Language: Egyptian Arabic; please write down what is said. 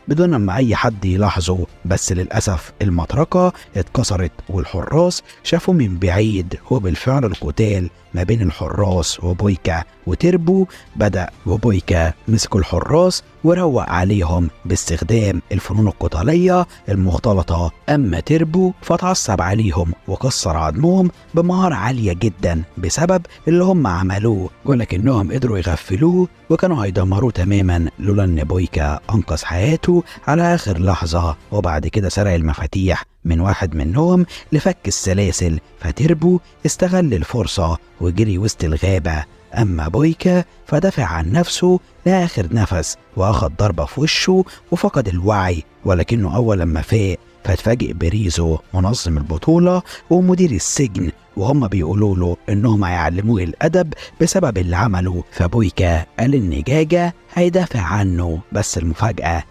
بدون ما اي حد يلاحظه. بس للاسف المطرقة اتكسرت والحراس شافوا من بعيد، وبالفعل القتال ما بين الحراس وبويكا وتربو بدأ، وبويكا مسكوا الحراس وروق عليهم باستخدام الفنون القتالية المختلطة. أما تربو فتعصب عليهم وكسر عظمهم بمهارة عالية جدا بسبب اللي هم عملوه، ولكنهم قدروا يغفلوه وكانوا هيدمروه تماما لولا ان بويكا أنقذ حياته على آخر لحظة. وبعد كده سرق المفاتيح من واحد منهم لفك السلاسل، فتربو استغل الفرصة وجري وسط الغابة. أما بويكا فدافع عن نفسه لآخر نفس وأخذ ضربة في وشه وفقد الوعي، ولكنه أول لما فاق فاتفاجئ بريزو منظم البطولة ومدير السجن، وهم بيقولوا له إنهم هيعلموه الأدب بسبب اللي عمله. فبويكا قال إن جاجا هيدافع عنه، بس المفاجأة